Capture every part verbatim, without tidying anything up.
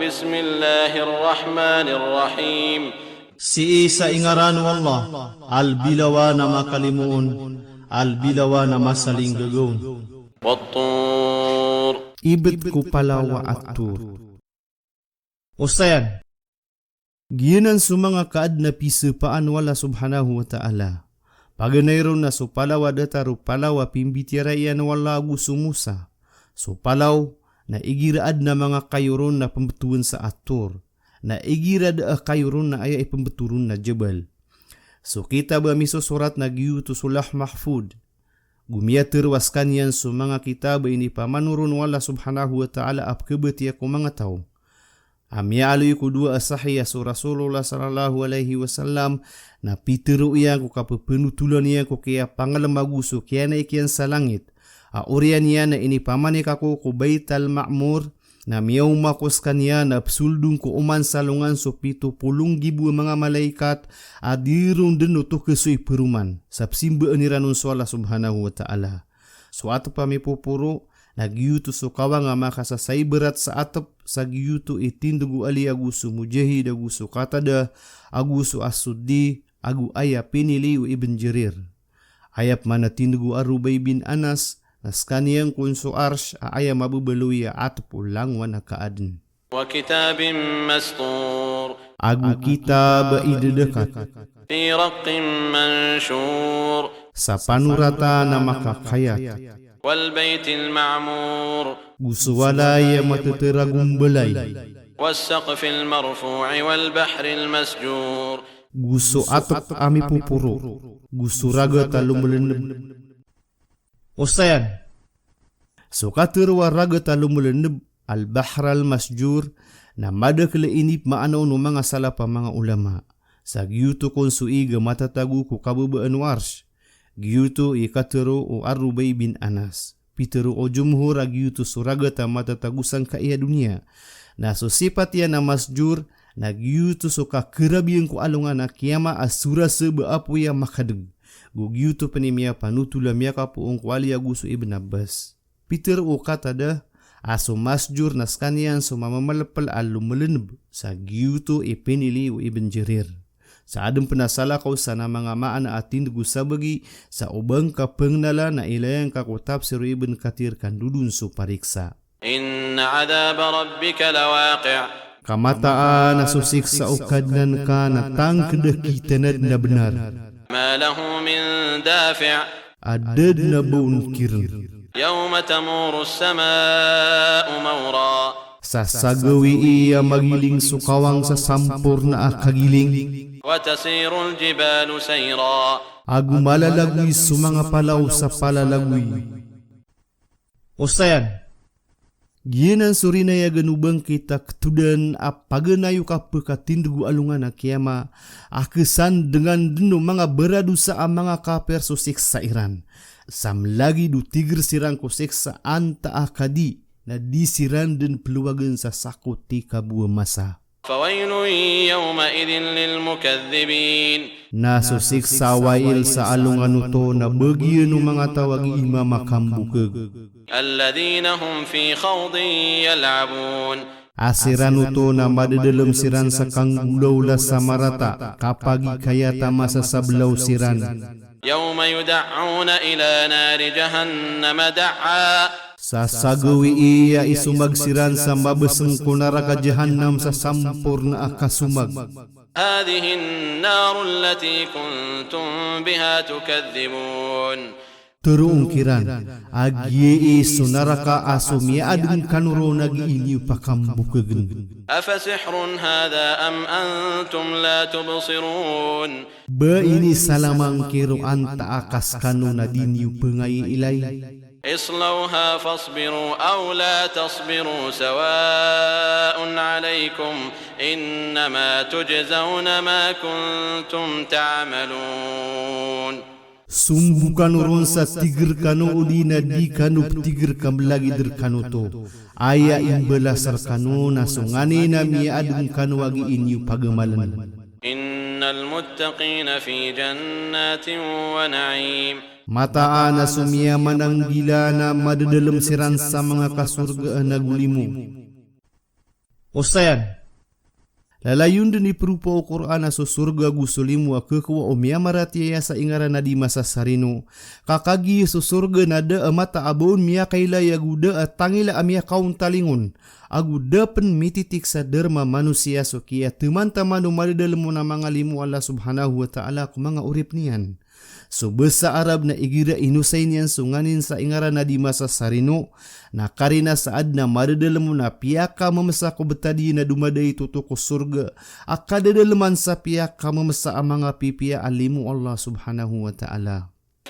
Bismillahir Rahmanir Rahim. Sii sa ingaran o Allah, a lbilawan a makalimoon, a lbilawan a masalinggagaon. Wat-Tur. Ibet ko palaw a At-Tur. Osayan. Giyanan so manga kaadn a pisapaan o Allah subhanahu wa ta'ala. Paganay ron na so palaw a datar o palaw a pimbitiyarai iyan o Allah ago so Musa. So palaw na igira adn a manga kayo ron na pmbtowan sa At-Tur. Na igira da a kayo ron na aya ipmbto ron na jabal. So kitab a misosorat na giyoto so Lawh Mahfudh. Go miyatharo a skaniyan so manga kitab a inipamanoron o Allah subhanahu wa ta'ala a pkhabatiya ko manga taw. A miyaaloy ko dowa a sahih a so Rasulullah sallallahu alaihi wasallam na pitharo iyan ko kapphanotolan iyan ko kiyapangalm ago so kiyanaikiyan sa langit. A oriyan iyan na inipamanikaw ko Baital Ma'mur, na miyaoma ko skaniyan a psoldong ko oman sa alongan so pito polo nggibo a manga malaikat a di ron dn oto khasoy paroman sa psimbaan iran on so Allah subhanahu wa ta'ala. So atp a mipoporo na giyoto so kawang a makasasaibarat sa atp sa giyoto i tindg o Ali ago so Mujahid ago so Qatadah ago so As-Suddi ago aya pinili o Ibn Jarir. Aya pman a tindg o Ar-Rubay bin Anas na skaniyan kon so Arsh a aya mababaloy a atp o langowan a kaadn. Wa kitabin mastur. Ago kitab a idadakat. Fi raqqin manshur. Sa panoratan a makakayat. Wal baytil ma'mur. Go so walay a matatago a mbalay. Was saqfil marfu'i wal bahril masjur. Go so atp a mipoporo. Go so ragat a lomlnb. Osayan. So katharo a ragat a lomlnb, al-bahr al-masjur, na madakl a inipmaana on o manga salaf a manga ulama. Sa giyoto kon so ig a matatago ko kababaan o Arsh. Giyoto i katharo o Ar-Rubay bin Anas. Pitharo o jumhur a giyoto so ragat a matatago sangkai a doniya. Na so sipat iyan a masjur, na giyoto so kakarabiyan ko alongan a kiyama a so rasa ba apoy a makadg. Go giyoto pn i miyapanotol a miyakapoon ko Ali ago so Ibn Abbas. Pitharo o Qatadah a so masjur na skaniyan so mamamalpal a lomlnb, sa giyoto i pinili o Ibn Jarir. Sa adn pn a salakaw sa na manga maana a tindg o sabagi sa o ba ngka pngnala na ilaya ngka ko tafsir o Ibn Kathir ka ndodon so pariksa. Inna adhaba rabbika lawaqi'. Ka mataan a so siksa o Kadnan ka na tangkd a kitanad na bnar. Ma lahu min dafi'. A da dn a ba on kirn. Yawma tamurus sama'u mawra. Sa sagawii a magiling so kawang sa samporna a kagiling. Wa tasirul jibalu sayra. Ago malalagoy so manga palaw sa palalagoy. Osayan. Giyanan so rinayagan o bangkit a ktodan a paganay o kapkatindg o alongan a kiyama, a ksandngan dn o manga baradosa a manga kapir so siksa iran. Sa mlagid o tigr siran ko siksa antaa ka di, na di siran dn plowagn sa sakoti ka bo a masa. Fawailun yawma'idhin lil mukaththibin. Na so siksa a wail sa alongan oto na bagian o manga taw a gii mamakambokg. Alladhina hum fi khawdin yal'abun. A siran oto na madadalm siran sa kanggolawla sa marata, kapagikayat a masasablaw siran. Yawma yud'auna ila nari jahannama da'an. Sa sagawii a isomag siran sa mabsng ko naraka jahannam sa samporna a kasomag. Hadhihi an-naru allati kuntum biha tukadhdhibun. Tharoon kiran, a giyai so naraka a so miyaadn kano ron a gii niyo pakambokgn. Afasihrun hadha am antum la tubsirun. Ba ini salamangkiro antaa ka skano na di niyo pngailay? Islawha fasbiru aw la tasbiru sawa'un alaykum innama tujzawna ma kuntum ta'malun. Sombo kano ron sa tigr kano odi na di kano ptigr ka mlagid rkano oto. Aya imbalas rkano na so nganin a miyaadn kano a gii niyo pagamaln. Innal muttaqina fi jannatin wa na'im. Mataan a so miyamananggila na madadalm siran sa manga kasorgaan ago limo. Osayan. Lalayon den i peropa o Qur'an a so sorga ago so limo a kekawa o miyamaratiyaya sa ingaran a di masasarino. Ka kagiya so sorga na da a mata a ba on miyakailay ago da a tangila a miyakaontalingon. Ago da pen mititik sa darma manosiya so kiyateman taman o madadelem on a manga limo o Allah Subhanahu wa Ta'ala ko manga orip niyan. So basa Arab na igira inosay niyan so nganin sa ingaran a di masasarino, na karina sa aden a madadelem on a piyakamemesa ko betad iyan a domadait oto ko sorga, a kadadeleman sa piyakamemesa a manga pipiya a limo o Allah Subhanahu wa Ta'ala.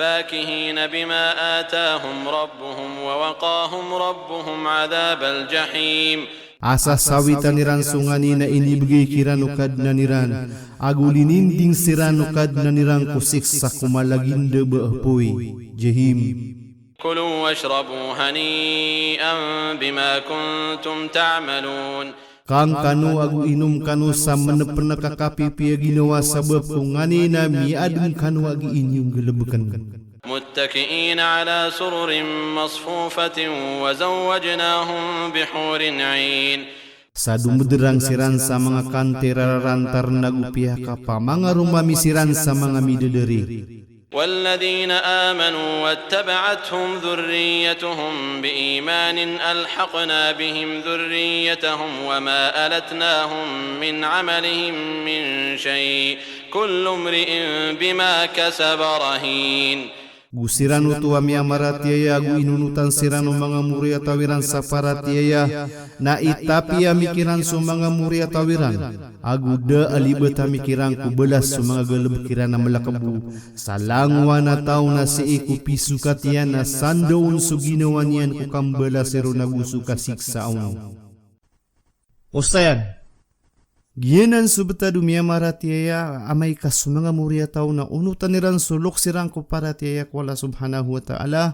فاكهين بما آتاهم ربهم ووقاهم ربهم عذاب الجحيم. A sasawitan iran so nganin a inibegay kiran o Kadnan iran, ago lininding siran o Kadnan iran ko siksa ko malagindeb a apoy, Jahim. كلوا واشربوا هنيئا بما كنتم تعملون. Kang kano ago inom kano sa menepenek a kapipiya ginawa sabap ko nganin a miyaadeng kano a gii niyo nggalebeken. متكئين على سرر مصفوفة وزوجناهم بحور عين. Sa domederang siran sa manga kanti rararantar nago piyakapamangaromami siran sa manga midadari. والذين آمنوا واتبعتهم ذريتهم بإيمان ألحقنا بهم ذريتهم وما ألتناهم من عملهم من شيء كل امرئ بما كسب رهين. Go siran oto a miyamaratiyaya ago inonotan siran o manga moriyataw iran sa paratiyaya, na itapi ami kiran so manga moriyataw iran, ago da a libat ami kiran ko balas so manga galebek iran a malakebo, sa langowan a taw na sii ko pisokat iyan a sandaon so ginawa niyan ko kambalasi ron ago so kasiksa on. Osayan. Giyanan so betad o miyamaratiyaya, amay ka so manga moriyataw na onotan iran so loks iran ko paratiyaya ko Allah Subhanahu wa Ta'ala,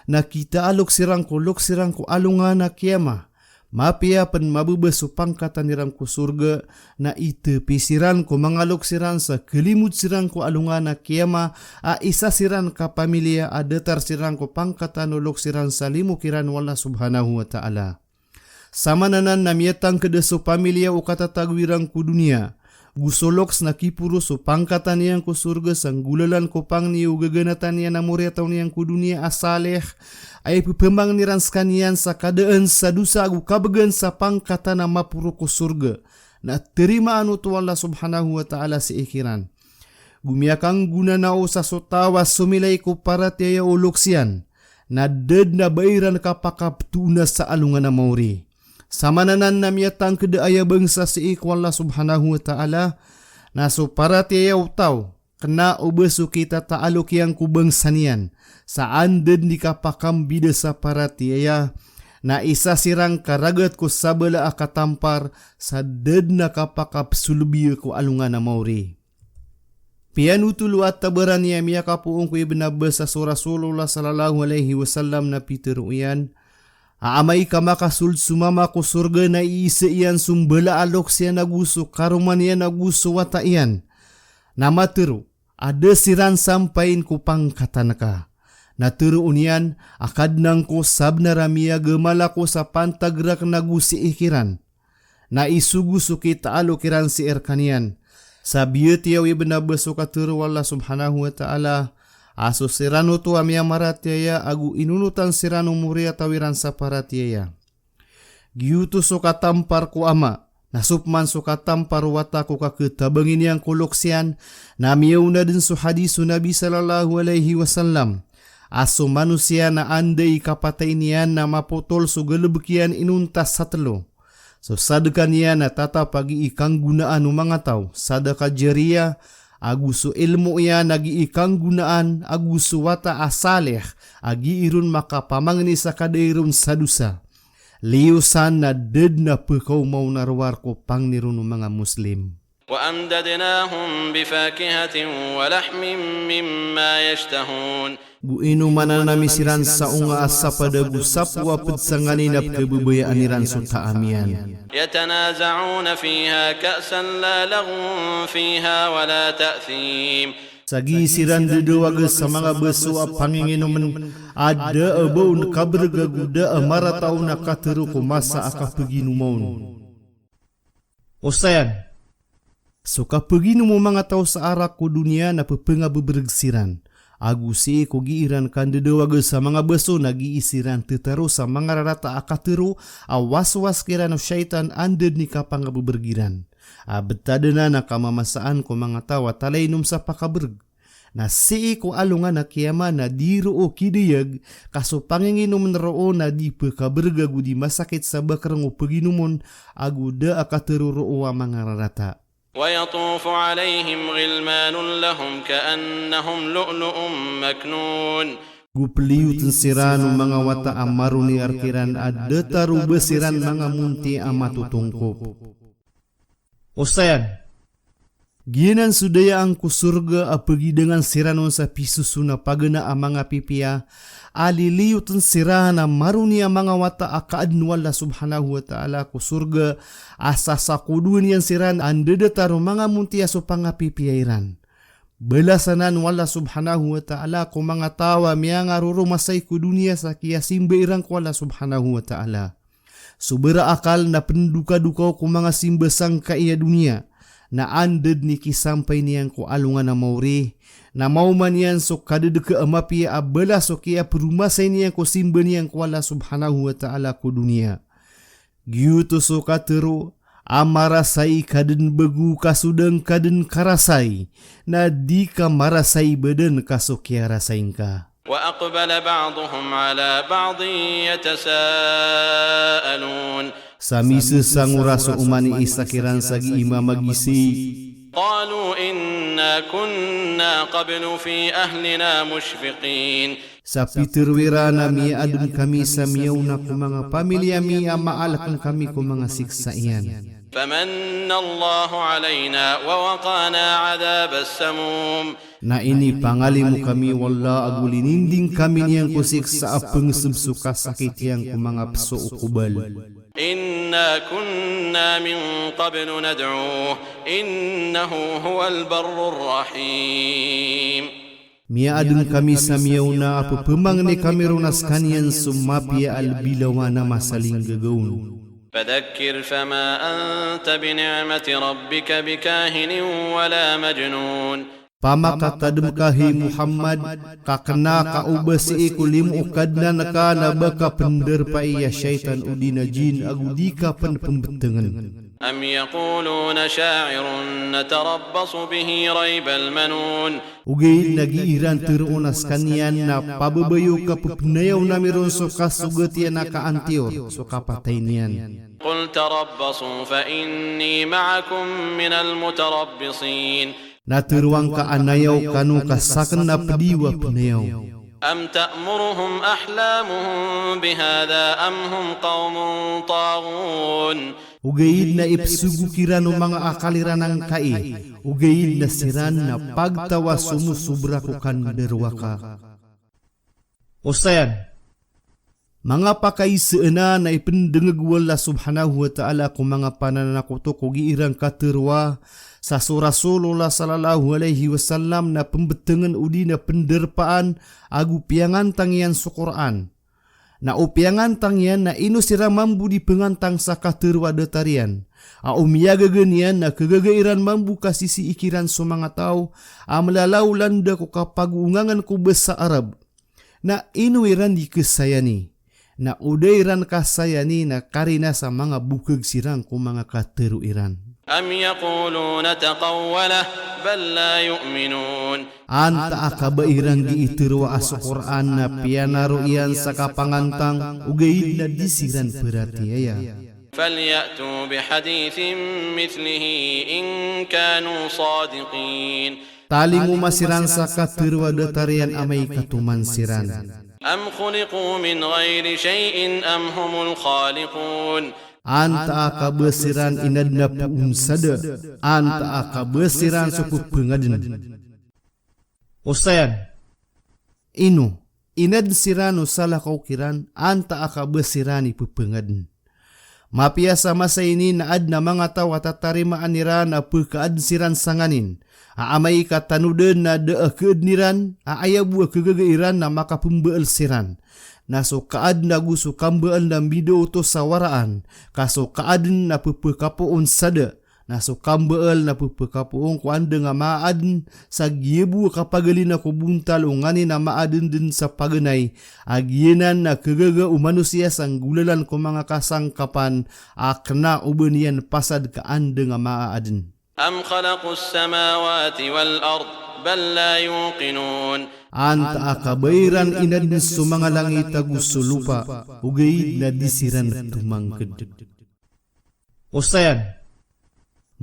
na kitaalok siran ko loks iran ko alongan a kiyama. Mapiya pen mababa so pangkatan iran ko sorga, na itepi siran ko manga loks iran sa kelimod siran ko alongan a kiyama, a isa siran ka pamiliya a datar siran ko pangkatan o loks iran sa limo kiran o Allah Subhanahu wa Ta'ala. Samananan na miyatangked a so pamiliya o katatago iran ko doniya, go so loks na kiporo so pangkatan iyan ko sorga sa nggolalan ko pangni o gaganatan iyan a moriyataw niyan ko doniya a salih, a ipepemangni ran sekaniyan sa kadaan sa dosa ago kabegan sa pangkatan a maporo ko sorga, na terimaan oto o Allah Subhanahu wa Ta'ala sii kiran. Go miyakanggona na o sa so taw a somilay ko paratiyaya o loks iyan, na da den a ba iran kapakapetoona sa alongan a maori. Samananan na miyatangked a aya bangsa sii ko Allah Subhanahu wa Ta'ala, na so paratiyaya o taw, kena o ba so kitataalok iyan ko bangsa niyan, sa anda den di kapakambida sa paratiyaya, na isa siran ka ragat ko sabala a katampar, sa da den a kapakapesolebiya ko alongan a maori. Piyanothol o At-Tabarani a miyakapoon ko Ibn Abbas a so Rasulullah sallallahu alaihi wasallam na pitero iyan, a amay ka makasold so mama ko sorga na iisa iyan so mbala a loks iyan ago so karoma niyan ago so wata iyan. Na matero a da siran sampain ko pangkatan ka. Na teroon iyan a Kadnan ko, sabenar a miyagemal ako sa pantag raken ago sii kiran. Na isogo so kitaalok iran sii rekaniyan. Sa biyatiya o Ibn Abbas so katero o Allah Subhanahu wa Ta'ala, a so siran oto a miyamaratiyaya ago inonotan siran o moriyataw iran sa paratiyaya. Giyoto so katampar ko ama, na so peman so katampar o wata ko kaketabangi niyan ko loks iyan, na miyaona den so hadis o Nabi sallallahu alaihi wasallam, a so manosiya na anda i kapatay niyan na mapotol so galebek iyan inonta sa telo. So sadeka niyan na tatap a gii kanggonaan o manga taw, sadaka jariya, ago so ilmo iyan a gii kanggonaan, ago so wata a salih, a gii ron makapamangni sa kadai ron sa dosa. Liyo san na da den a pekaoma on a rowar ko pangni ron o manga Muslim. وأمددناهم بفاكهة ولحم مما يشتهون. Go inomanan ami siran sa onga a sapada go sapowa ped sa nganin a pekababayaan iran so taam iyan. يتنازعون فيها كأسا لا لغو فيها ولا تأثيم. Sa gii siran dedawaga sa manga baso a panginginomen a da a ba on kaberega go da a marata on a katero ko masa a kapeginoma on. Osayan, so kapaginom o manga taw sa arak ko doniya na pepengabebereg siran. Ago sii ko gii ran kandedawag sa manga baso na gii siran tetaro sa manga rarata a katero a waswas kiran o shaitan anda den i kapangabebereg iran. A betad anan a kamamasaan ko manga taw a talainom sa pakabereg. Na sii ko alongan a kiyama na di roo kidayag, ka so panginginomen roo na di pekabereg ago di masakit sa bakereng o peginomon, ago da a katero roo a manga rarata. ويطوف عليهم غلمان لهم كأنهم لؤلؤ مكنون. Go peliyoten siran o manga wata a maroni a rek iran a datar o ba siran manga monti a matotongkop. Osayan, giyanan so dayaan ko sorga a pegidangan siran on sa pisoso na pagana a manga pipiya, a liliyoten siran a maroni a manga wata a kaaden o Allah subhanahu wa ta'ala ko sorga, a sasakodoan iyan siran a ndadatar o manga monti a so pangapipiya iran. Balasan anan o Allah subhanahu wa ta'ala ko manga taw a miyangaroromasay ko doniya sa kiyasimba iran ko Allah subhanahu wa ta'ala. So bera akal na pendokadokaw ko manga simba sangkai a doniya, na anda den i kisampay niyan ko alongan a maori, na maoma niyan so kadedeka a mapiya a balas o kiyaperomasay niyan ko simba niyan ko Allah subhanahu wa ta'ala ko doniya. Giyoto so katero a marasay ka den bego ka so da ngka den karasay, na di ka marasay ba den ka so kiyarasay ngka. وأقبل بعضهم على بعض يتساءلون. Sa misesangora so oman i isa kiran sa gii mamagisi. قالوا إنا كنا قبل في أهلنا مشفقين. Sa pitero iran a miyaadem kami sa miyaona ko manga pamiliya mi a maaleken kami ko manga siksa iyan. فمن الله علينا ووقانا عذاب السموم. Na inipangalimo kami o Allah ago lininding kami niyan ko siksa a pengeseb so kasakit iyan ko manga peso o kobal. إنا كنا من قبل ندعوه إنه هو البر الرحيم. Miyaadem kami sa miyaona a pepemangni kami ron a sekaniyan so mapiya a lebi lawan a masalinggagaw on. فذكر فما أنت بنعمة ربك بكاهن ولا مجنون. Pamakatadem ka, hay Muhammad, ka kena ka o ba sii ko limo o Kadnan ka na ba ka penderpai a shaitan odi na jin ago di ka pen pembetengen. أم يقولون شاعر نتربص به ريب المنون. Ogaid na gii ran teroon a sekaniyan na pababayo ka pepenayaw nami ron so kasogat iyan a kaantiyor so kapatay niyan. قل تربصوا فإني معكم من المتربصين. Na teroang ka a nayaw kano ka saken na pediyo a penayaw. أم تأمرهم أحلامهم بهذا أم هم قوم طاغون. Ogaid na ipesogo kiran o manga akal iran angkai, ogaid na siran na pagtaw a somosobra ko kandarowaka. Osayan, manga pakaisa anan a ipendengeg o Allah subhanahu wa ta'ala ko manga pananakoto ko gii ran kateroa, sa so Rasulullah sallallahu alaihi wasallam na pembetengen odi na penderpaan ago piyangantang iyan so Qur'an. Na o piyangantang iyan na ino siran mambo di pengantang sa kateroa datar iyan. A o miyagaga niyan na kegaga iran mambo ka sisii kiran so manga taw a melalaw landa ko kapagoongangen ko basa Arab. Na ino iran di kesayani. Na o da iran kasayani na karina sa manga bokeg siran ko manga katero iran. أم يقولون تقوله بل لا يؤمنون. Antaa ka ba iran gii teroa a so Qur'an na piyanaro iyan sa kapangantang, ogaid na di siran peratiyaya. فليأتوا بحديث مثله إن كانوا صادقين. Talingoma siran sa kateroa datar iyan amay ka toman siran. أم خلقوا من غير شيء أم هم الخالقون. Antaa ka ba siran inaden a poon sa da, antaa ka ba siran so pepengaden. Osayan, ino, inaden siran o salakaw kiran, antaa ka ba siran i pepengaden. Mapiya sa masa ini na aden a manga taw a tatarimaan iran a pekaaden siran sanganin, a amay ka tanoden na da a kaaden iran, a aya bo a kegaga iran na makapembaal siran. Na so kaaden ago so kambaal na mbida oto sa waraan, ka so kaaden na pepekapoon sa da, Na so kambaal na pepekapoon ko andang a maaden, sa giya bo a kapagalina ko bontal o nganin a maaden den sa paganay, a giyanan na kagaga o manosiya sa nggolalan ko manga kasangkapan, a kena o ba niyan pasad ka andang a maaden. أم خلقوا السماوات والأرض بل لا يوقنون. Antaa ka ba iran inaden so manga langit ago so lopa, ogaid na di siran tomangked. Osayan,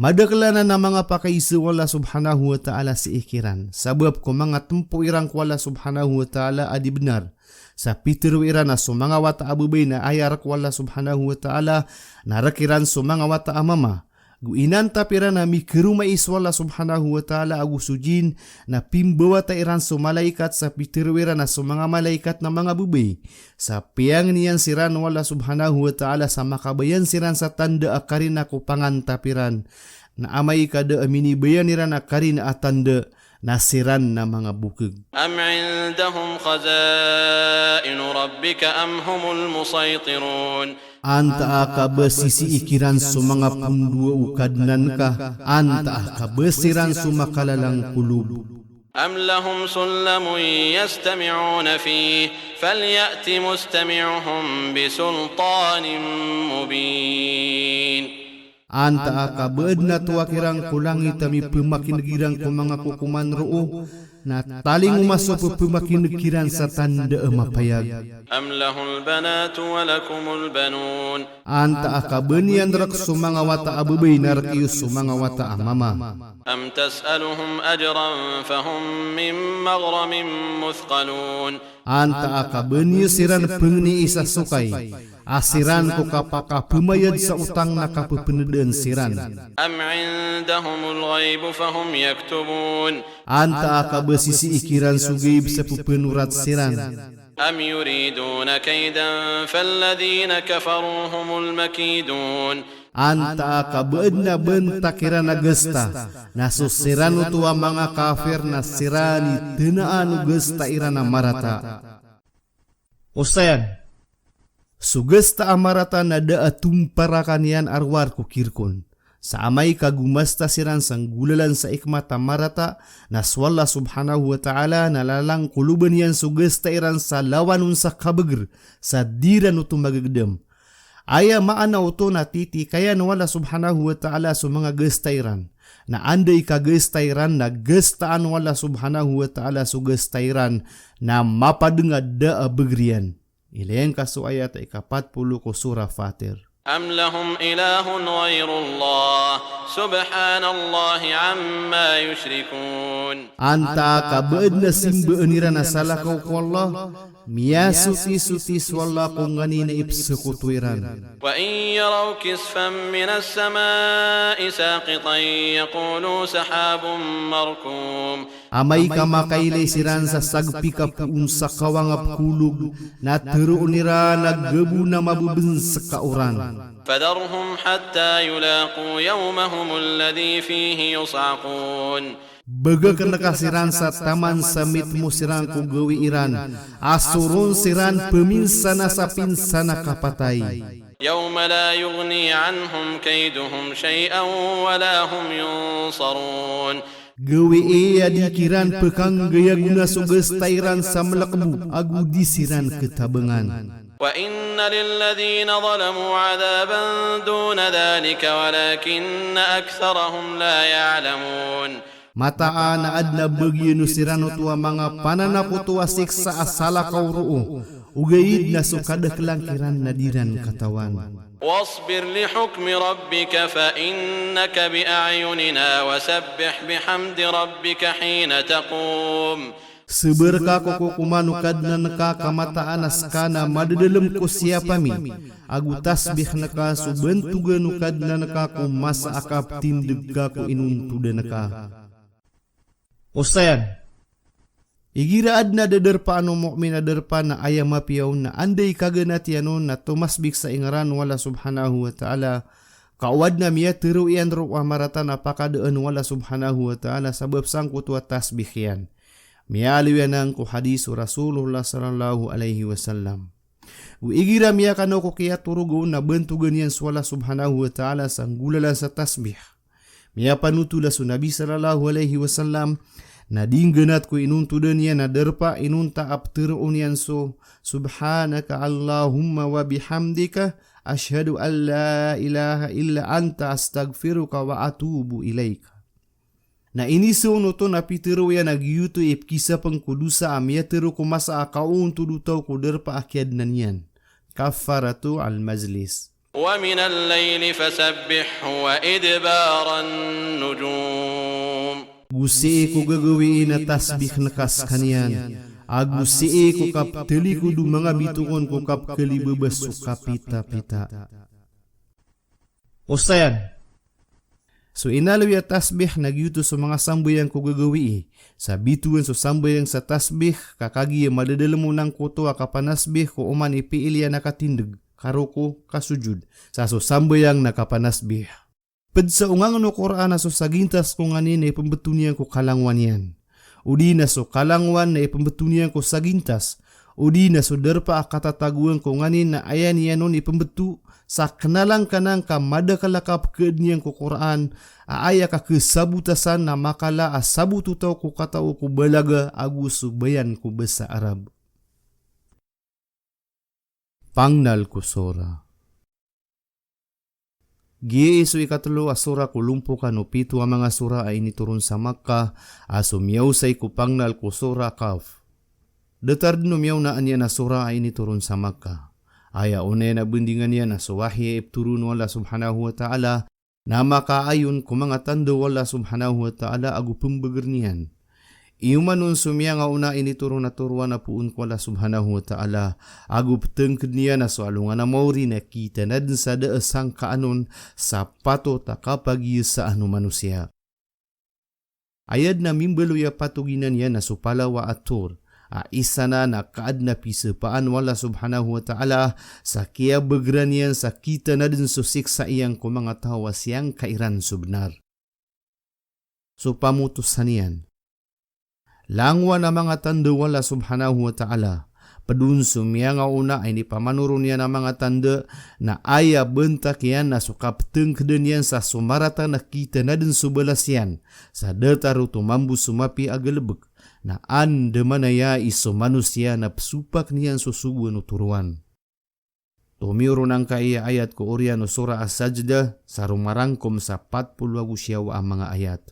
madakel anan a manga pakaiza o Allah Subhanahu wa Ta'ala sii kiran, sabap ko manga tempo iran ko Allah Subhanahu wa Ta'ala a di benar. Sa pitero iran a so manga wata a babay na aya rek o Allah Subhanahu wa Ta'ala, na rek iran so manga wata a mama. Go inantap iran a mikeromai so Allah Subhanahu wa Ta'ala ago so jin, na pimbawata iran so malaikat sa pitero iran a so manga malaikat na manga babay. Sa piyangni iyan siran o Allah Subhanahu wa Ta'ala sa makabayan siran sa tanda a karina ko pangantap iran. Na amay ka da a minibayan iran a karina a tanda, na siran na manga bokeg. أم عندهم خزائن ربك أم هم المسيطرون. Antaa ka ba sisii kiran so manga pondoa o Kadnan ka, antaa ka ba siran so makalalangkolob. أم لهم سلم يستمعون فيه فليأت مستمعهم بسلطان مبين. Antaa ka ba aden a toa kiran ko langit a mipemakineg iran ko manga kokoman roo, na talingoma so pepemakineg kiran sa tanda a mapayag. أم له البنات ولكم البنون. Antaa ka ba niyan rek so manga wata a babay na rek iyo so manga wata a mama. أم تسألهم أجرا فهم من مغرم مثقلون. Antaa ka ba niyo siran pengenii sa sokay, a siran ko kapakapemayad sa otang na kapepenedaan siran. أم عندهم الغيب فهم يكتبون. Antaa ka ba sisii kiran so gaib sa pepenorat siran. أم يريدون كيدا فالذين كفروا هم المكيدون. Antaa ka ba aden a benta kiran a gesta, na so siran oto a manga kafir na siran i tenaan o gesta iran a marata. Osayan, so gesta a marata na da a tomparakan iyan a rowar ko kirkon. Sa amay ka gomasta siran sa nggolalan sa ikmat a marata, na so Allah Subhanahu wa Ta'ala na lalangkoloban iyan so gesta iran sa lawan on sa kabeger, sa di iran oto magegedam. Aya maana oto na titikayan o Allah Subhanahu wa Ta'ala so manga gesta iran. Na anda i kagesta iran na gestaan o Allah Subhanahu wa Ta'ala so gesta iran, na mapadeng a da a beger iyan. Ilay angka so ayat a ikapat polo ko Surah Fatir. أم لهم إله غير الله سبحان الله عما يشركون. Antaa ka ba aden a simbaan iran a salakaw ko Allah, miyasotisoti so Allah ko nganin a ipsokoto iran. وإن يروا كسفا من السماء ساقطا يقولوا سحاب مركوم. Amay ka makailay siran sa sagpi ka poon sa kawang a pekolog, na teroon iran a gabo na mabebensek a oran. فذرهم حتى يلاقوا يومهم الذي فيه يصعقون. Begeken ka siran sa taman sa mitmo siran ko gawii ran, a soron siran peminsana sa pinsana kapatay. يوم لا يغني عنهم كيدهم شيئا ولا هم ينصرون. Gawii a di kiran pekanggayagona so gesta iran sa melekebo ago di siran ketabangan. وإن للذين ظلموا عذابا دون ذلك ولكن أكثرهم لا يعلمون. Mataan a aden a bagian o siran oto a manga pananakoto a siksa a salakaw roo, ogaid na so kadakelan kiran na di ran katawan. واصبر لحكم ربك فإنك بأعيننا وسبح بحمد ربك حين تقوم. Sabar ka ko kokoman o Kadnan ka ka mataan a seka na madadalem ko siyapa mi, ago tasbih neka so bantogan o Kadnan ka ko masa a kapetindeg ka ko inontodan ka. Osayan, igira aden a dadarpaan o mu'min a darpa na aya mapiya on na anda i kaganat iyan on na tomasbih sa ingaran o Allah Subhanahu wa Ta'ala, ka o aden a miyatero iyan roo a marata na pakadaan o Allah Subhanahu wa Ta'ala sabap sangkoto a tasbih iyan. Miyaaloy anan ko hadis o Rasulullah sallallahu alaihi wasallam. O igira miyakano ko kiyatorog on na bantogan iyan so Allah Subhanahu wa Ta'ala sa nggolalan sa tasbih. Miyapanothol a so Nabi sallallahu alaihi wasallam na di nggenat ko inontodan iyan a darpa inonta a ptharoon iyan so, "Subhanaka Allahumma wa bihamdika, ashhadu an la ilaha illa anta, astaghfiruka wa atubu ilaika." Na inisoon oto na pitharo iyan a giyoto i pkisapeng ko dosa a miyatharo ko masa a kaontod o taw ko darpa a kiyadnan iyan. Kaffaratul majlis. ومن الليل فسبحه وإدبار النجوم. Go sii ko gagawii na tasbih ngka skaniyan, ago sii ko kapthalikod o manga bitowan ko kapkhalibabas o kapitapita. Osayan. So inaloy a tasbih na giyoto so manga sambayang ko gagawii. Sa bitowan so sambayang sa tasbih, ka kagiya madadalem o nangkoto a kapanasbih ko oman i piil iyan a katindeg, karoko, kasojod. Sa so sambayang na kapanasbih. Ped sa ongangn o Qur'an a so sagintas ko nganin na ipembetowan iyan ko kalangowan iyan. Odi na so kalangowan na ipembetowan iyan ko sagintas. Odi na so darpa a katatagoan ko nganin na aya niyan on ipembeto, sa kena langkanan ka madakel a kapekhaadn iyan ko Qur'an, a aya kakesabotasan na makala a sabot o taw ko katao ko balaga ago so bayan ko basa Arab. Pangnal ko sura. Giyai so ikatelo a sura ko lompokan o pito a manga sura a initoron sa Makkah, a so miyaosay ko pangnal ko sura Qaf. Datar den o miyaona niyan a sura a initoron sa Makkah. Aya onay na bendingan iyan a so wahyi a iptoron o Allah subhanahu wa ta'ala, na makaayon ko manga tanda o Allah subhanahu wa ta'ala ago pembeger niyan. Iyoman on so miyangaona a initoron a toroan a poon ko Allah subhanahu wa ta'ala, ago petengked niyan a so alongan a maori na kitana den sa da a sangkaan on sa patot a kapagiyasaan o manosiya. Aya den a mimbaloy a patoginan iyan a so palawa a Tur, a isa nan a kaadn a pisepaan o Allah subhanahu wa ta'ala, sa kiyabegeran iyan sa kitana den so siksa iyan ko manga taw a siyangka iran so benar. So pamotosan iyan. Langowan a manga tanda o Allah subhanahu wa ta'ala. Ped on so miyangaona a inipamanoron iyan a manga tanda, na aya bentak iyan na so kapetengkeden iyan sa so marata na kitana den so balas iyan, sa datar oto mambo so mapiya a galebek, na andamanaya i so manosiya na pesopak niyan so sogoan o toroan. Tomiyoron angkai a ayat ko oriyan o Surah As-Sajdah, sa romarangkom sa pat polo ago siyaw a manga ayat.